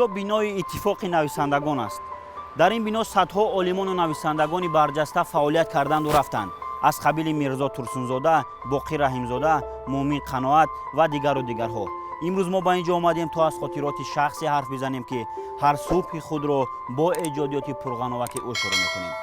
Ин ҷо бинои Иттифоқи нависандагон аст. Дар ин бино садҳо олимону нависандагони барҷаста фаъолият карданду рафтанд, аз қабили Мирзо Турсунзода, Боқир Раҳимзода, Муъмин Қаноат ва дигару дигарҳо. Имрӯз мо ба ин ҷо омадем, то аз хотироти шахсе ҳарф бизанем, ки ҳар субҳи худро бо эҷодиёти пурғановати ӯ шурӯъ мекунем.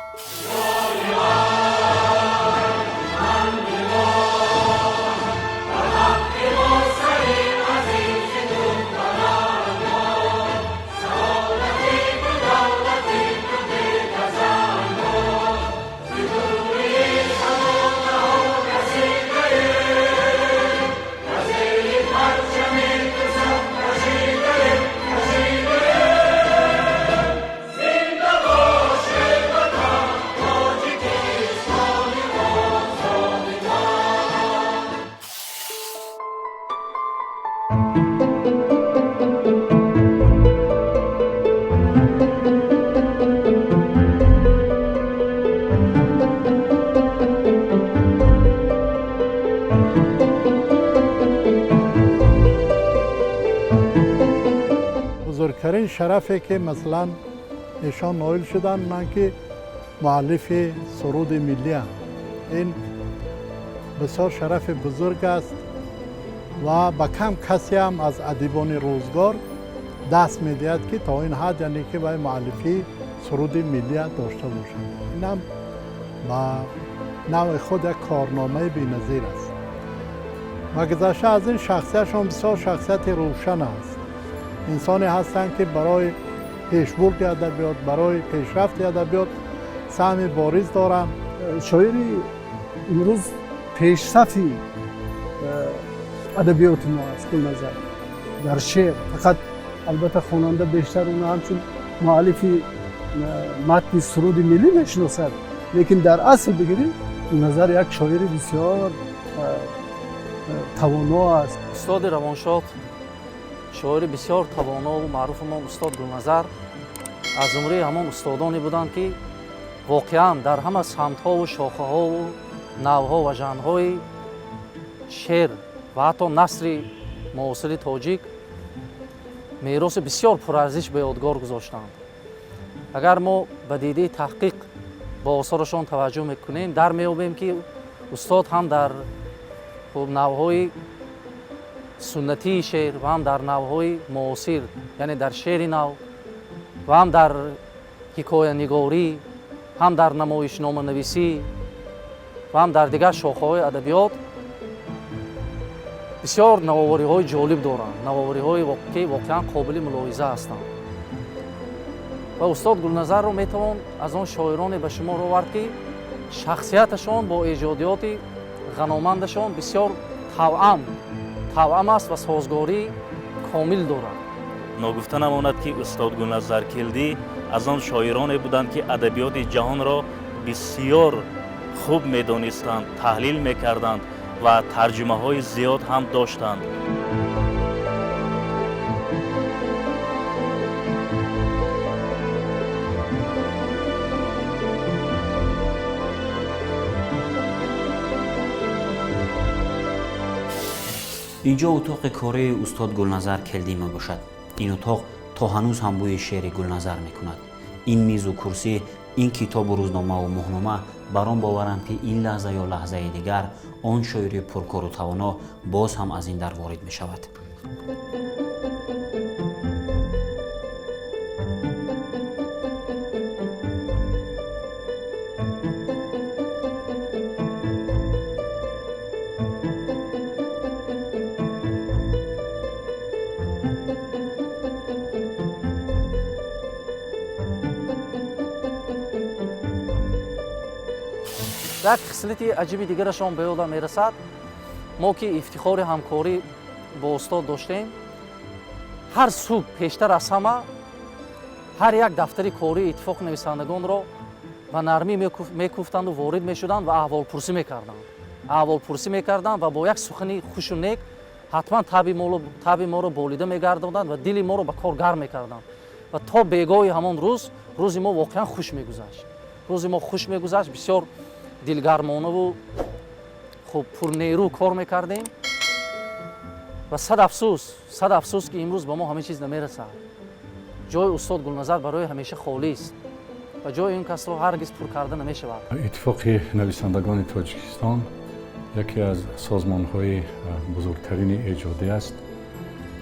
Бузургтарин шарафе, ки масалан эшон ноил шуданд, ман ки муаллифи суруди миллиам, ин бисёр шарафи бузург аст ва ба кам касеам аз адибони рӯзгор даст медиҳад, ки то ин ҳад, яъне ки вай муаллифии суруди миллия дошта бошад. Инам ба навъи худ як корномаи беназир аст. Ва гузашта аз ин, шахсиятшон бисёр шахсияти рӯшан аст. Инсоне ҳастанд, ки барои пешбурди адабиёт, барои пешрафти адабиёт саҳми бориз доранд. Шоири имрӯз пешсафи адабиёти мо аст Гулназар дар шеър фақат. Албатта, хонанда бештар уна ҳамчун муаллифи матни суруди миллӣ мешиносад, лекин дар асл бигирем, Гулназар як шоири бисёр тавоно аст. Устоди равоншод, шоири бисёр тавонову маъруфи мо устод Гулназар аз зумраи ҳамон устодоне буданд, ки воқеан дар ҳама самтҳову шохаҳову навъҳо ва жанрҳои шеър ва ҳатто насри муосири тоҷик мероси бисёр пурарзиш ба ёдгор гузоштанд. Агар мо ба дидаи таҳқиқ ба осорашон таваҷҷӯҳ мекунем, дар меёбем, ки устод ҳам дар хуб навъҳои суннатии шеър ва ҳам дар навъҳои муосир, яъне дар шеъри нав, ва ҳам дар ҳикоянигорӣ, ҳам дар намоишноманависӣ ва ҳам дар дигар шохаҳои адабиёт бисёр навовариҳои ҷолиб доранд, навовариҳое, ки воқеан қобили мулоҳиза ҳастанд. Ва устод Гулназарро метавон аз он шоироне ба шумор овард, ки шахсияташон бо эҷодиёти ғаномандашон бисёр тавъам аст ва созгории комил дорад. Ногуфта намонад, ки устод Гулназар Келдӣ аз он шоироне буданд, ки адабиёти ҷаҳонро бисёр хуб медонистанд, таҳлил мекарданд ва тарҷумаҳои зиёд ҳам доштанд. Ин ҷо утоқи кории устод Гулназар Келдӣ мебошад. Ин утоқ то ҳанӯз ҳам бӯи шеъри Гулназар мекунад. Ин мизу курсӣ, ин китобу рӯзномаву моҳнома бар он боваранд, ки ин лаҳза ё лаҳзаи дигар он шоири пуркору тавоно боз ҳам аз ин дар ворид мешавад. Як хислати аҷиби дигарашон ба ёдам мерасад. Мо ки ифтихори ҳамкорӣ бо устод доштем, ҳар субҳ пештар аз ҳама ҳар як дафтари кории Иттифоқи нависандагонро ба нармӣ мекуфтанду ворид мешуданд ва аҳволпурсӣ мекарданд ва бо як сухани хушу нек ҳатман табъи моро болида мегардонданд ва дили моро ба кор гарм мекарданд. Ва то бегоҳи ҳамон рӯз рӯзи мо воқеан хуш мегузашт, рӯзи мо хуш мегузашт, бисёр дилгармонаву хуб пурнерӯ кор мекардем. Ва сад афсӯс, сад афсӯс, ки имрӯз ба мо ҳамин чиз намерасад. Ҷои устод Гулназар барои ҳамеша холист ва ҷои ин касро ҳаргиз пур карда намешавад. Иттифоқи нависандагони Тоҷикистон яке аз созмонҳои бузургтарини эҷодӣ аст,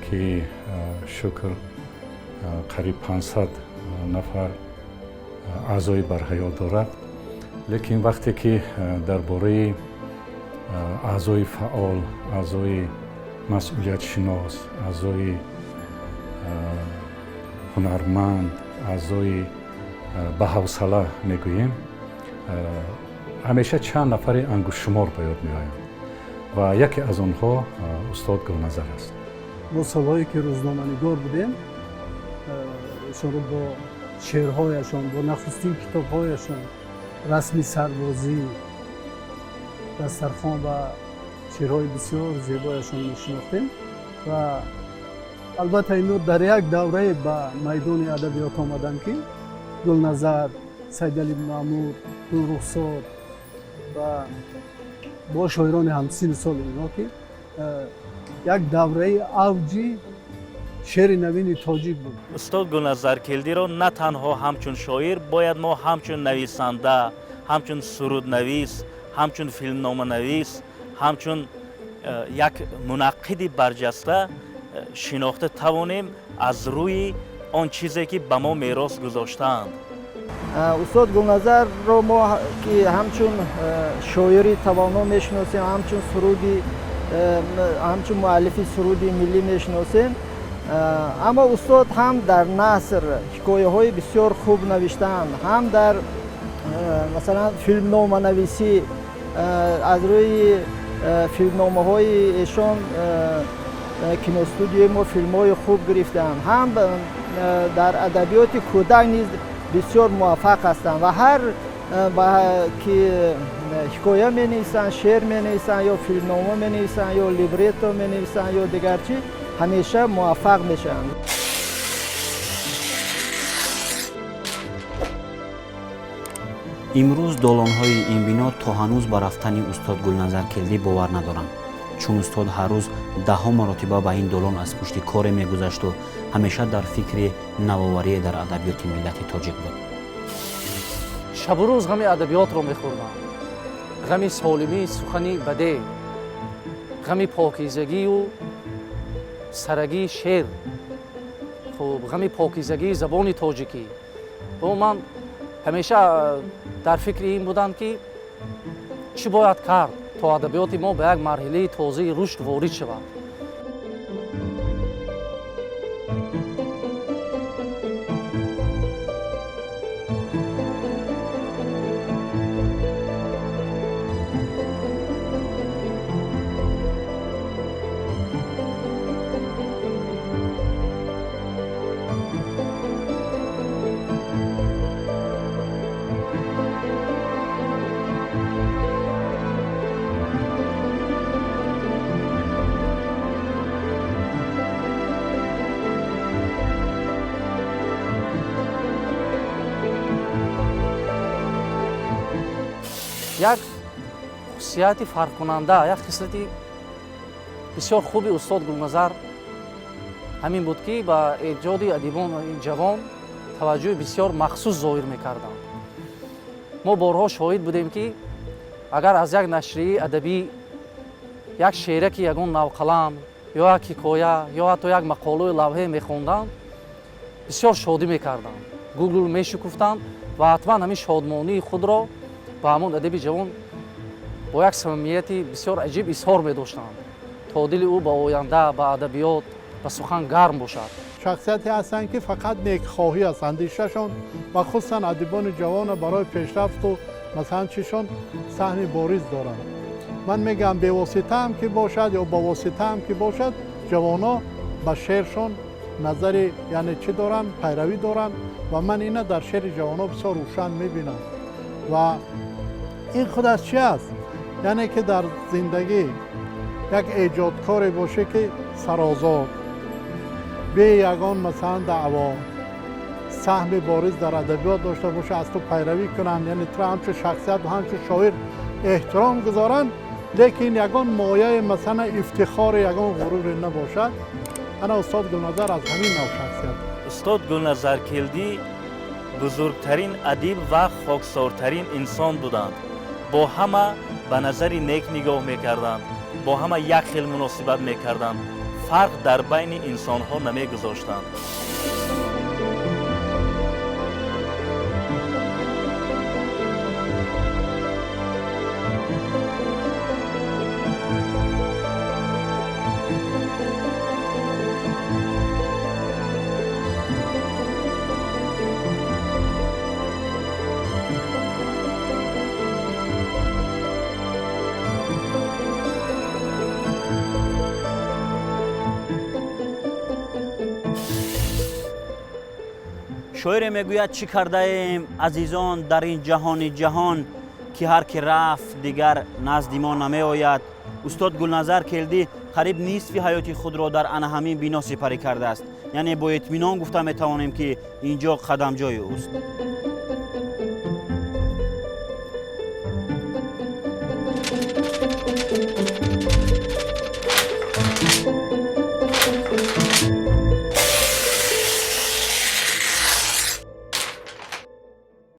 ки шукр қариб 500 нафар аъзои барҳаёт дорад. Лекин вақте ки дар бораи аъзои фаъол, аъзои масъулиятшинос, аъзои ҳунарманд, аъзои баҳавсала мегӯем, ҳамеша чанд нафари ангуштшумор ба ёд меоянд ва яке аз онҳо устод Гулназар аст. Мо солҳое ки рӯзноманигор будем, эшонро бо шеърҳояшон, бо нахустин китобҳояшон, расми сарбозӣ, дастархон ва шеърҳои бисёр зебояшон мешинохтем ва албатта ино дар як даврае ба майдони адабиёт омаданд, ки Гулназар, Сайдали Маъмур, Гулрухсор ва бо шоирони ҳамсину соли ино, ки як давраи авҷи шеъри навини тоҷик буд. Устод Гулназар Келдиро на танҳо ҳамчун шоир, бояд мо ҳамчун нависанда, ҳамчун суруднавис, ҳамчун филмноманавис, ҳамчун як мунаққиди барҷаста шинохта тавонем аз рӯи он чизе, ки ба мо мерос гузоштаанд. Устод Гулназарро мо ки ҳамчун шоири тавоно мешиносем, ҳамчун суруди, ҳамчун муаллифи суруди миллӣ мешиносем, аммо устод ҳам дар наср ҳикояҳои бисёр хуб навиштаанд, ҳам дар масалан филмноманависӣ. Аз рӯи филмномаҳои эшон киностудияи мо филмҳои хуб гирифтаанд, ҳам дар адабиёти кӯдак низ бисёр муваффақ ҳастанд ва ҳар ки ҳикоя менависанд, шеър менависанд ё филмнома менависанд ё либретто менависанд ё дигар чӣ, ҳамеша муваффақ мешаванд. Имрӯз долонҳои ин бино то ҳанӯз ба рафтани устод Гулназар Келдӣ бовар надоранд, чун устод ҳар рӯз даҳҳо маротиба ба ин долон аз пушти коре мегузашту ҳамеша дар фикри навоварие дар адабиёти миллати тоҷик буд. Шабу рӯз ғами адабиётро мехӯрдам, ғами солимии сухани баде, ғами покизагию сарагии шеър, хуб, ғами покизагии забони тоҷикӣ. Бо ман ҳамеша дар фикри ин будам, ки чӣ бояд кард, то адабиёти мо ба як марҳилаи тозаи рушд ворид шавад. Як хусусияти фарқкунанда, як хислати бисёр хуби устод Гулназар ҳамин буд, ки ба эҷоди адибони ҷавон таваҷҷӯҳи бисёр махсус зоҳир мекарданд. Мо борҳо шоҳид будем, ки агар аз як нашрияи адабӣ як шеъраки ягон навқалам ё як ҳикоя ё ҳатто як мақолаи лавҳе мехонданд, бисёр шодӣ мекарданд, гулгул мешукуфтанд ва ҳатман ҳамин шодмонии худро ба ҳамон адаби ҷавон бо як самимияти бисёр аҷиб изҳор медоштанд, то дили ӯ ба оянда, ба адабиёт, ба сухан гарм бошад. Шахсияте ҳастанд, ки фақат некхоҳӣ аст андешашон ва хусусан адибони ҷавона барои пешрафту масалан чишон саҳми бориз доранд. Ман мегӯям, бевоситаам ки бошад ё бовоситаам ки бошад, ҷавоно ба шеършон назари, яъне чӣ доранд, пайравӣ доранд ва ман ина дар шеъри ҷавоно бисёр рӯшан мебинам. Ва ин худ аз чи аст? Яъне ки дар зиндагӣ як эҷодкоре боше, ки сарозод, бе ягон масалан даъво, саҳми бориз дар адабиёт дошта боша, аз ту пайравӣ кунанд, яъне туро ҳамчун шахсият, ҳамчун шоир эҳтиром гузоранд, лекин ягон мояи масалан ифтихори, ягон ғуруре набошад. Ана устод Гулназар аз ҳамин нав шахсият. Устод Гулназар Келдӣ бузургтарин адиб ва хоксортарин инсон буданд. Бо ҳама ба назари нек нигоҳ мекарданд, бо ҳама як хел муносибат мекарданд, фарқ дар байни инсонҳо намегузоштанд. Шоире мегӯяд: чӣ кардаем, азизон, дар ин ҷаҳони ҷаҳон, ки ҳар ки рафт, дигар назди мо намеояд. Устод Гулназар Келдӣ қариб нисфи ҳаёти худро дар ана ҳамин бино сипарӣ кардааст. Яъне бо итминон гуфта метавонем, ки ин ҷо қадамҷои ӯст.